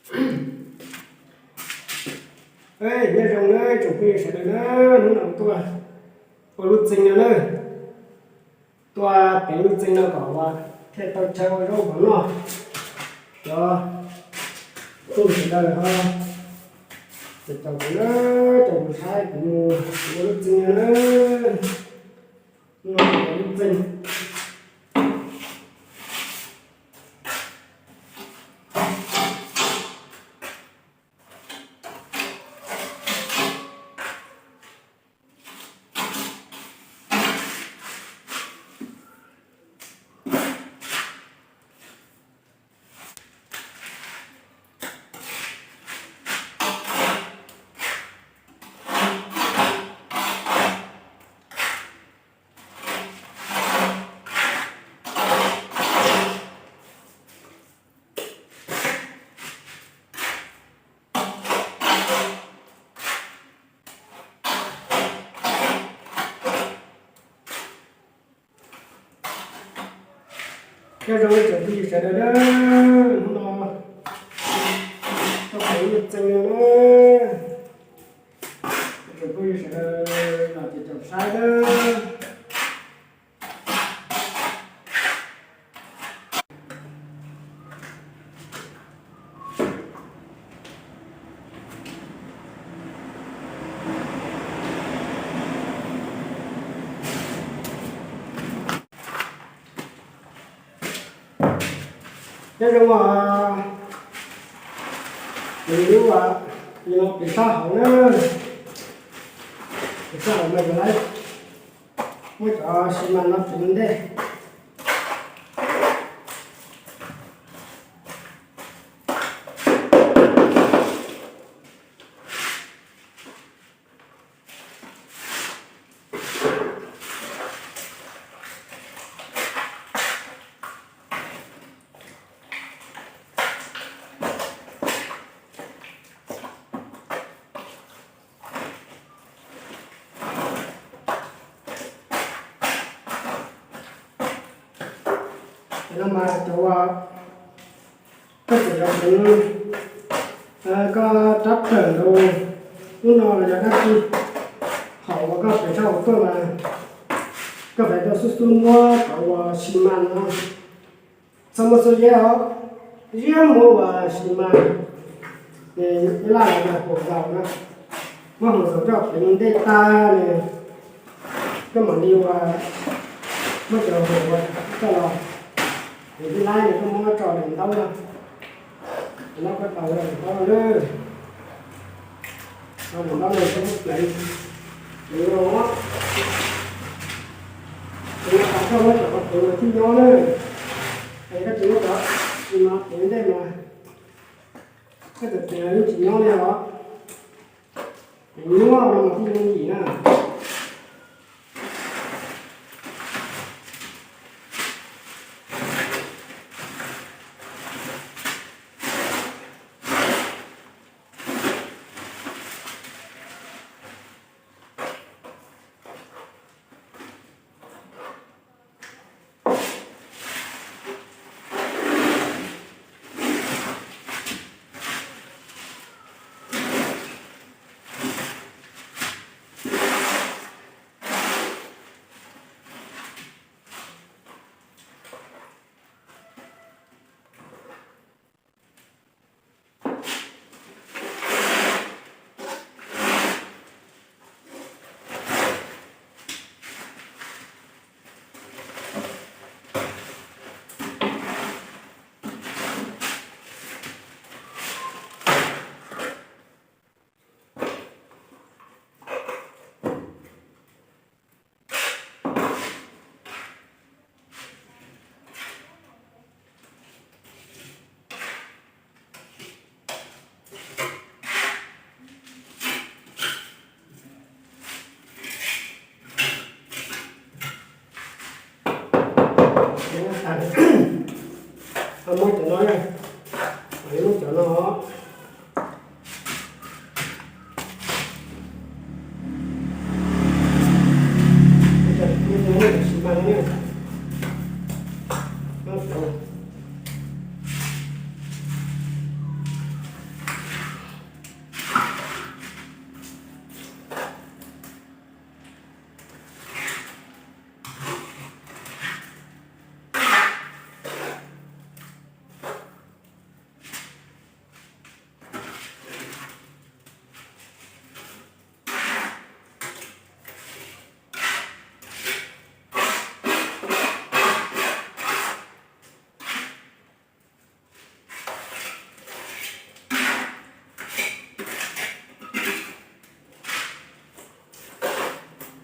Nyob zoo na tsoom phooj ywg sawv daws na, hnub no tuaj ua lub txee no na, tuaj pleev lub txee no kom thiaj tau chaw ua zaub mov noj. Cov phooj ywg sawv daws ho caum kuv na, caum kuv saib kuv mus ua lub txee no na. Hnub no ua lub txee. Nyob zoo tsoom phooj ywg sawv daws na, hnub no tuaj pleev lub txee no na, tsoom phooj ywg sawv daws los ces caum saib na. Nyob zoo os, nws lub, nws no pem sab hauv na, pem sab hauv mas yus lawv muab cov xi mas no pleev ntej. Cov no mas cov uas koj txawm yuav pleev, koj rab phawm los lub no los yog dab tsi, thaum uas koj pleev sab hauv tuaj mas koj feem tau xub xub muab cov uas xi mas no, txhob muab xub ziab os, ziab muab uas xi mas, ib laj los yog hauv zaus na, muab hauv zaus coj pleev ntej tag ne, koj mam li uas muab cov hauv uas coj los, es ib laj no koj muab tso daim ntaub no, daim ntaub koj tau daim ntaub no na, daim ntaub no koj muab pleev, pleev no, pleev no tas koj muab cov qhov pleev no thiaj nyob na, es koj tsis muab cov xi mas pleev ntej mas koj txawm pleev los yeej tsis nyob li os, pleev nyuaj no mas thiaj yooj yim na. Muab cov no, muab cov no.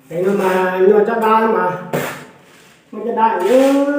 Pem no mas nyob caj dab mas, muaj caj dab ib